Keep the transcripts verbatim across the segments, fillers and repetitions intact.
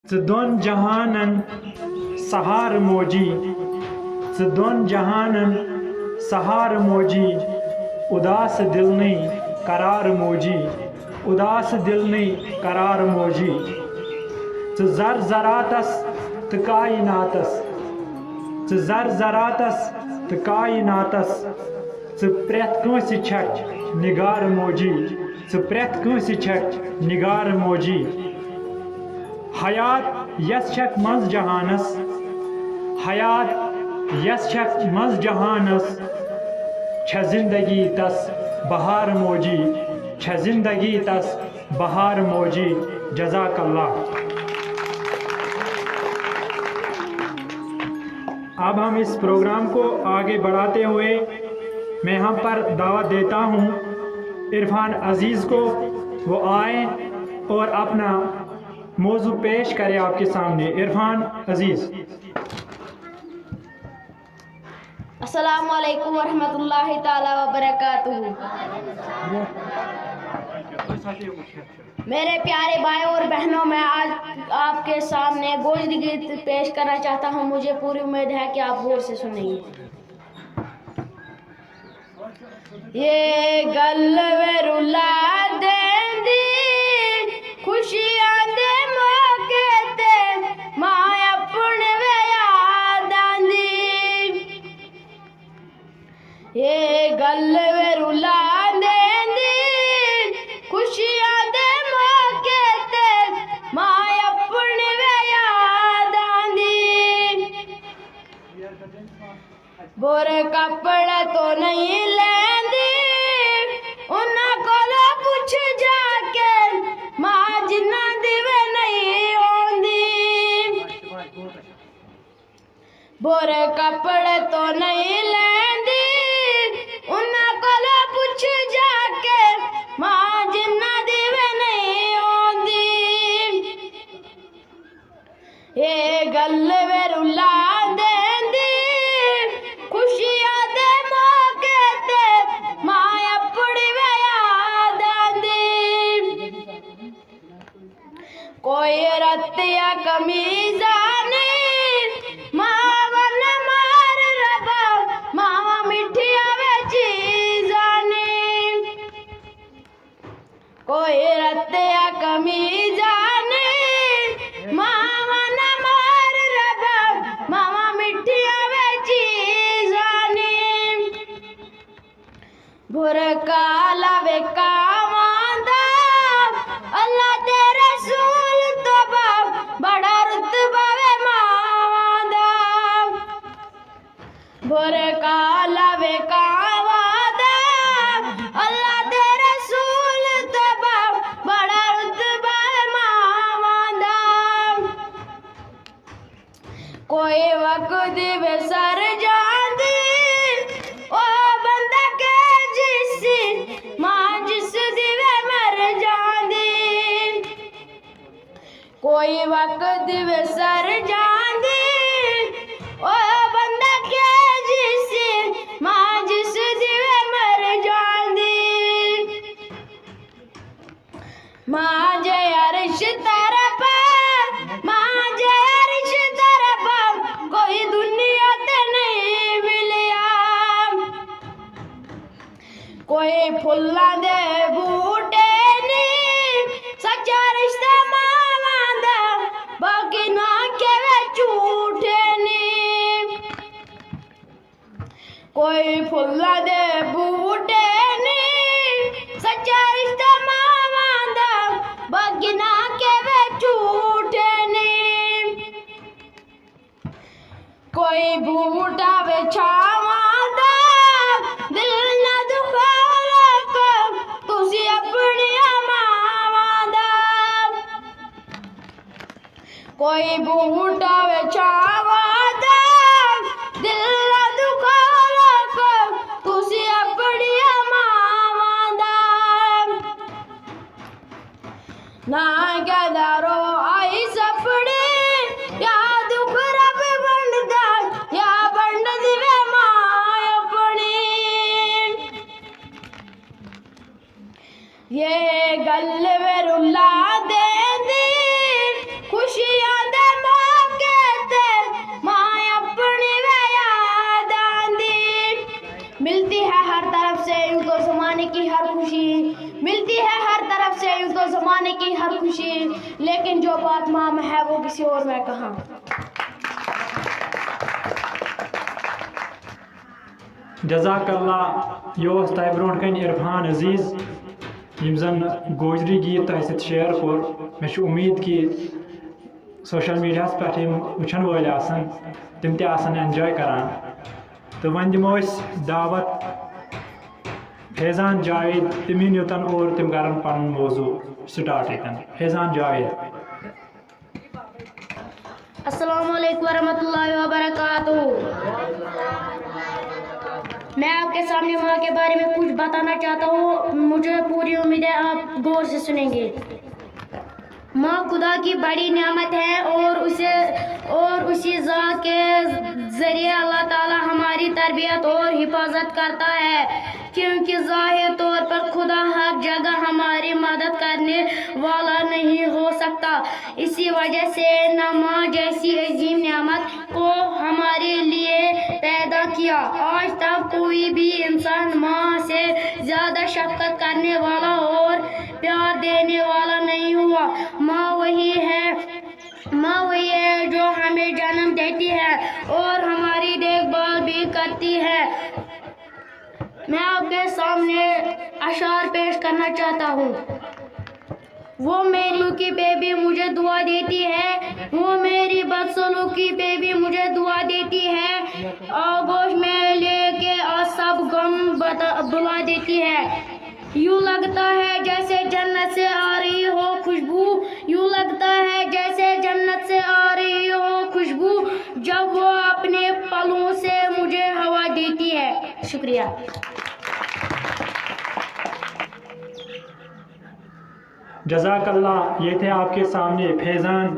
ژ دون جہانن سہار موجی، ژ دون جہانن سہار موجی، اداس دل نئیں قرار موجی، اداس دل نئیں قرار موجی۔ ژ زر زراتس ژ کائناتس، ژ زر زراتس ژ کائناتس، ژ پرٛٮ۪تھ کٲنٛسہِ چھکھ نگار موجی، ژ پرٛٮ۪تھ کٲنٛسہِ چھکھ نگار موجی۔ حیات یس چھکھ منٛز جہانس، حیات یس چھکھ منٛز جہانس، چھےٚ زندگی تس بہار موجی، چھےٚ زندگی تس بہار موجی۔ جزاک اللہ۔ اب ہم اس پروگرام کو آگے بڑھاتے ہوئے میں یہاں پر دعوت دیتا ہوں عرفان عزیز کو، وہ آئیں اور اپنا موضوع پیش کریں آپ کے سامنے۔ عرفان عزیز۔ السلام علیکم ورحمۃ اللہ تعالی وبرکاتہ۔ میرے پیارے بھائیوں اور بہنوں، میں آج آپ کے سامنے گوجری گیت پیش کرنا چاہتا ہوں۔ مجھے پوری امید ہے کہ آپ غور سے سنیں گے۔ یہ گل وے رلا دیندی، خوشیاں دے موقع تے ماں اپݨ وے یاد آندی۔ یہ گل وے رلا دیندی، خوشیاں دے موقع تے ماں اپݨ وے یاد آندی۔ بر کپڑے تو نہیں لیندی، انہاں کولوں پچھ جا کے، ماں جنہاں دی وے نہیں ہوندی۔ بر کپڑے تو نہیں لیندی، انہاں کولوں پچھ جا کے، ماں جنہاں دی وے نہیں ہوندی۔ اے گل وے رلا دیندی، خوشیاں دے موقع تے ماں اپݨی وے یاد آندی۔ کوئی رتیا قمیضاں نی، ماواں نہ مار ربا، ماواں مٹھیاں وے چیزاں نی۔ کوئی رتیا قمیضاں نی، ماواں نہ مار ربا، ماواں مٹھیاں وے چیزاں نی۔ برقع لاوے کاواں دا، اللہ دے رسول توں با، بڑا رتبہ وے ماواں دا۔ برقع لاوے کاواں دا، اللہ دے رسول توں با، بڑا رتبہ ماواں دا۔ کوئی وقت وے سر جاندی، او بندہ کہ جس ماں جس دی وے مر جاندی۔ کوئی وقت وے سر جاندی، او بندہ کہ جس ماں جس دی وے مر جاندی۔ ماں جے عرش طرف، ماں جے عرش طرف، کوئی دنیا تے نہیں ملیا۔ کوئی پھلاں دے بوٹے نی، سچا رشتہ ماواں دا، باقی نہ کہوے جھوٹے نی۔ کوئی پھلاں دے بوٹے نی، سچا رشتہ ماواں دا، باقی نہ کہوے جھوٹے نی۔ کوئی بوٹا وے چھاواں دا، دل نہ دکھاؤ لوکو، تسی اپݨیاں ماواں دا۔ کوئی بوٹا وے چھاواں دا، دل نہ دکھاؤ لوکو، تسی اپݨیاں ماواں دا۔ نہ کہدا رو آئی سپڑی، یا دکھ رب ونڈدا، یا ونڈدی وے ماں اپݨی۔ یہ گل وے رلا دیندی، خوشیاں تمام ہے، وہ کسی اور میں کہاں۔ جزاک اللہ۔ یہِ اوس تۄہہِ برونٛٹھ کَنہِ عرفان عزیز، یِم زَن گوجری گیٖت تۄہہِ سۭتۍ شیئر کوٚر۔ مےٚ چھِ اُمید کہِ سوشل میٖڈیاہَس پٮ۪ٹھ یِم وٕچھَن وٲلۍ آسَن، تِم تہِ آسَن اٮ۪نجاے کَران۔ تہٕ وۄنۍ دِمو أسۍ دعوت فیضان جاوید، تِم یِن یوٚتَن اور تِم کَرَن پَنُن موضوع سٹارٹ ییٚتٮ۪ن۔ فیضان جاوید۔ السلام علیکم ورحمۃ اللہ وبرکاتہ۔ میں آپ کے سامنے ماں کے بارے میں کچھ بتانا چاہتا ہوں، مجھے پوری امید ہے آپ غور سے سنیں گے۔ ماں خدا کی بڑی نعمت ہے اور اسے، اور اسی ذات کے ذریعے اللہ تعالیٰ ہماری تربیت اور حفاظت کرتا ہے، کیونکہ ظاہر طور پر خدا ہر جگہ ہماری مدد کرنے والا نہیں ہو سکتا۔ اسی وجہ سے نہ ماں جیسی عظیم نعمت کو ہمارے لیے پیدا کیا۔ آج تک کوئی بھی انسان ماں سے زیادہ شفقت کرنے والا اور پیار دینے والا نہیں ہوا۔ ماں وہی ہے، ماں وہی ہے جو ہمیں جنم دیتی ہے اور ہماری دیکھ بھال بھی کرتی ہے۔ میں آپ کے سامنے اشعار پیش کرنا چاہتا ہوں۔ وہ میری کی پہ بھی مجھے دعا دیتی ہے، وہ میری بدسلوکی پہ بھی مجھے دعا دیتی ہے، آغوش میں لے کے آ سب غم بتا، بھلا دیتی ہے۔ یوں لگتا ہے جیسے جنت سے آ رہی ہو خوشبو، یوں لگتا ہے جیسے جنت سے آ رہی ہو خوشبو، جب وہ اپنے پلوں سے مجھے ہوا دیتی ہے۔ شکریہ۔ جزاک اللہ۔ یہ تھے آپ کے سامنے فیضان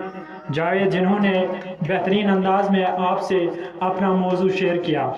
جاوید، جنہوں نے بہترین انداز میں آپ سے اپنا موضوع شیئر کیا۔